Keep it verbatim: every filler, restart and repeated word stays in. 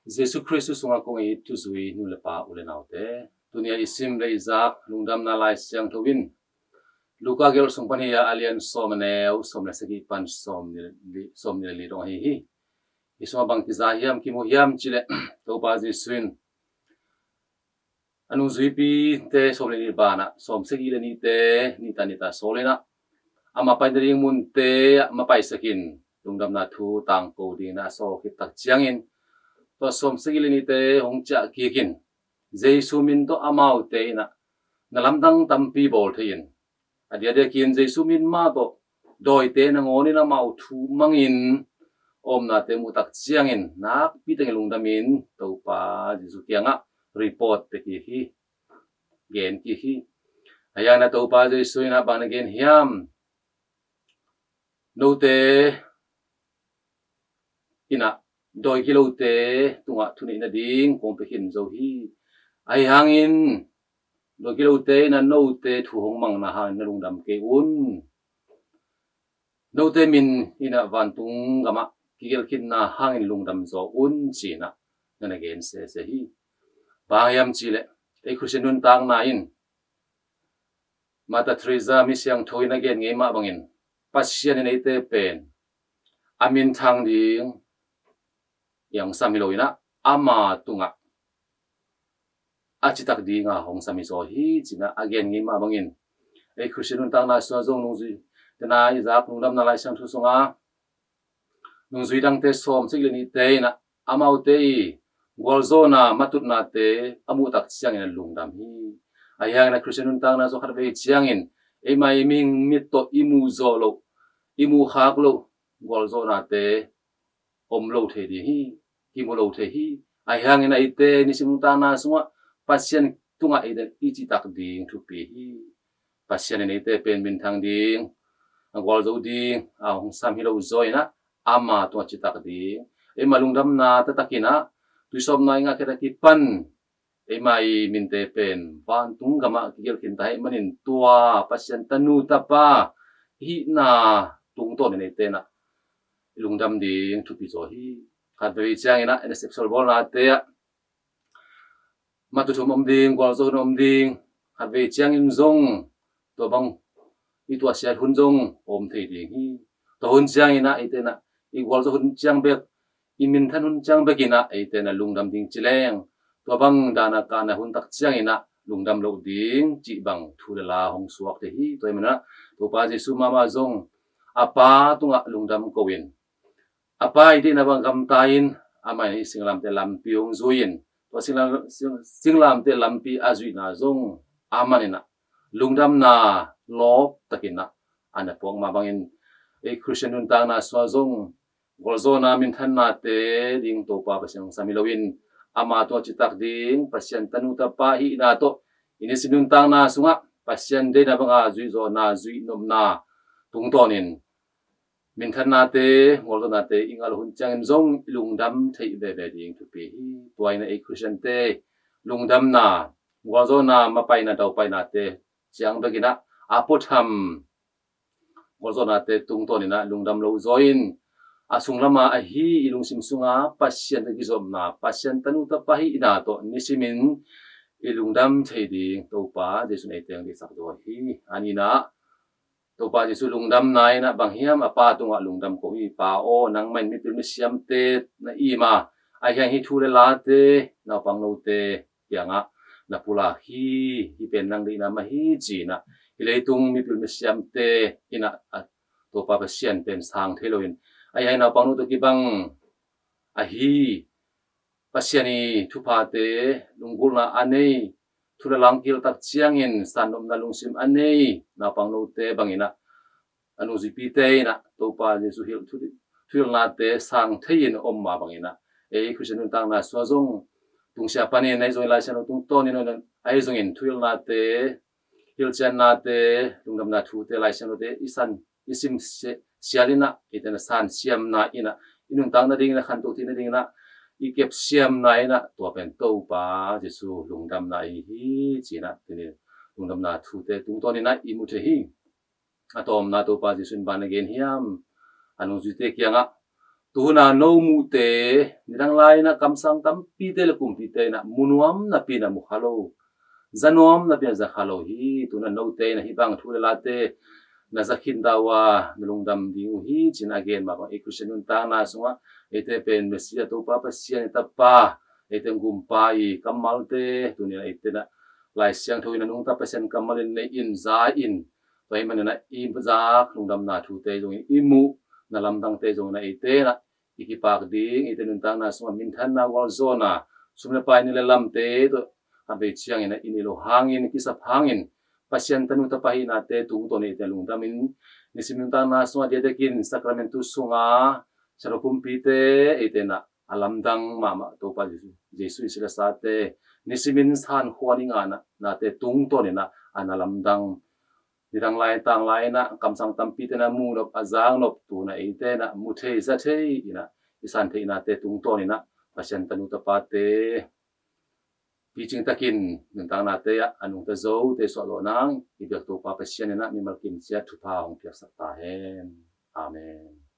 Jesu Khrist sungah kong it thuzui nu le pa, u le naute, tuni a i sim le i zak lungdamna Lai Siangtho in Luka gelh sung pan hi a, a lian sawm, a neu sawm le sagih pan sawm nih le li, sawm nih le li dong ahi hi. Hi sungah bang kiza hiam, kimu hiam cih leh Topa Jesu in a nungzuipite sawm le nih banah sawm sagih le nihte nihta nihta sawl in ah, ama pai nading munte ah mapaisak in lungdamna thu tangko dingin a sawl khit tak ciangin, tua sawm sagih le nihte hong ciah kik in, Jesu min tawh amaute in ah na lamdang tampi bawl thei in, a diakdiakin Jesu min mah tawh dawite nangawn in amau thu mangin a omnate muh tak ciangin nakpi takin lungdamin Topa Jesu kiangah report pia kik hi, gen kik hi. Ahi hangin ah Topa Jesu in ah bang na gen hiam? Note in ah dawi gilote tungah thuneih nading kong pia khin zo hi. Ahi hangin dawi gilote in ah note thu hong mangna hangin na lungdam kei un. Note min in ah vantung gamah kigelh khinna hangin lungdam zaw un, ci-in ah na na gen sese hi. Bang hiam cih leh ei Khristian nuntakna in Mother Teresa mi siangtho in a gen ngei mah bangin Pasian in eite pen a minthang ding i hong sam hi lo in ah, ama tungah a citak dinga hong sam hi zaw hi, ci-in ah a gen ngei mah bangin ei Khristian nuntakna sungah zong nungzui, tena i zak lungdamna Lai Siangtho sungah nungzui dangte sawm sagih le nihte in ah amaute i gualzawhna matutnate a muh tak ciangin a lungdam hi. Ahi hangin ah Khristian nuntakna sungah khatvei ciangin eima i mihing mit tawh i muh zawh loh, i muh khak loh gualzawhnate om lo thei ding hi, kimu lo thei hi. Ahi hangin ah eite nisim nuntakna sungah Pasian tungah eite i citak ding thupi hi. Pasian in eite pen minthang ding, a gualzo ding a hong sam hi lo zaw in ah, ama tungah citak ding, eima lungdamna taktak in ah tuisawpna i ngah khit a kipan eima i minte pen vantung gamah kigelh khin ta ahih manin tua Pasian tanu tapa hihna tungtawnin eite in ah i lungdam ding thupi zaw hi. Khatvei ciangin ah N S F sawlbawlnate ah matu thum om ding, gualzo hun om ding, khatvei ciangin zong tua bang i tuahsiat hun zong om thei ding hi. Tua hun ciangin ah eite in ah i gualzo hun ciang bek, i minthan hun ciang bek in ah eite in ah lungdam ding ci leng, tua bang dan a kahna hun tak ciangin ah lungdam loh ding cih bang thu le la hong suak thei hi. Tua ahih manin ah Topa Jesu mahmah zong a Pa tungah lungdam ko in, a Pa i deihna bang gamta in, amah in i singlamteh lampi hong zui in, tua singlam, sing, singlamteh lampi a zuihna zong amah in ah lungdamna lawp takin ah a na puak mah bangin ei Khristian nuntakna sungah zong gualzawhna minthannate ding Topa Pasian hong sam hi lo in, ama tungah citak ding Pasian tanu tapa hihna tawh i nisim nuntakna sungah Pasian deihna banga zuih zawhna, zuih nopna tungtawnin minthannate, gualzawhnate i ngah loh hun ciangin zong i lungdam theih veve ding thupi hi. Tua in ah ei Khristiante lungdamna, gualzawhna mapaina, daupainate ciang bek in ah a puatham gualzawhnate tungtawnin ah lungdam lo zaw in, a sunglama ahi i lungsim sunga Pasian tawh kizopna, Pasian tanu tapa hihna tawh nisimin i lungdam thei ding Topa Jesu in eite hong deihsak zaw hi. A nihna ah Topa Jesu lungdamna in ah bang hiam? A Pa tungah lungdam ko hi. Pa aw, nangmah in mipil misiamte na im a, ahi hangin hih thu le late naupang note kiangah na pulak hi. Hih pen nang deihna mah hi, ci-in ah hih leitung mipil misiamte in ah, a, Topa Pasian pen sang thei loin, ahi hangin naupang note kibang ahi Pasian i thuphate lunggulhna a nei, thu le la hong kihel tak ciangin sannopna lungsim a nei naupang note bangin ah, a nungzuipite in ah Topa Jesu hilh thu, thuhilhnate sang thei in om mah bangin ah, ei Khristian nuntakna sungah zong tungsiah panin ahi zongin Lai Siangtho tungtawnin ahi zongin thuhilhnate, hilhciannate, lungdamna thute, Lai Siangthote i san, i sim si-, sial in ah, eite in ah san siamna in ah, i nuntak nadingin ah, khantoh theih nadingin ah i kep siamna in ah, tua pen Topa Jesu lungdamna ahi hi, ci-in ah tuni lungdamna thute tungtawnin ah i mu thei hi. A tawpna, Topa Jesu in bang na gen hiam? A nungzuite kiangah Tuhuna no muhte, nidang lai-in ah kamsang tampite le kumpite in ah mu nuam napi-in ah mu kha lo, za nuam napi-in ah za kha lo hi. Tuhuna note in ah hih bang thu le late na za khin dah uh a, na lungdam ding uh hi, ci-in a gen mah bang, ei Khristian nuntakna sungah eite pen Messiah Topa Pasian i tapa, eite gumpa i kammalte tuni-in ah eite in ah Lai Siangtho in a nungta Pasian kammal in nei in za in, tua ahih manin ah i zak lungdamna thute zongin i muh na lamdangte zongin ah eite in ah i kipak ding, eite nuntakna sungah minthanna, gualzawhna, sum le pai, ni le lamte tawh khatvei ciangin ah i neih loh hangin, kisap hangin Pasian tanu tapa hihnate tungtawnin eite lungdamin, nisim nuntakna sungah diakdiakin Sacramentu sunga siangtho kumpite eite in ah a lamdang mahmah Topa Jesu, Jesu i silasate nisimin sankhua ni ngah nate tungtawnin ah a na lamdang, nidang lai tang lai-in ah kamsang tampite in ah mu nop, a zak nop, tuhuna eite in ah mu thei za thei in ah i san theihnate tungtawnin ah Pasian tanu tapate picing takin nuntaknate ah a nungta zote suahzawh nang i biak Topa Pasian in ah mimal kim ciat thupha hong piaksak ta hen. Amen.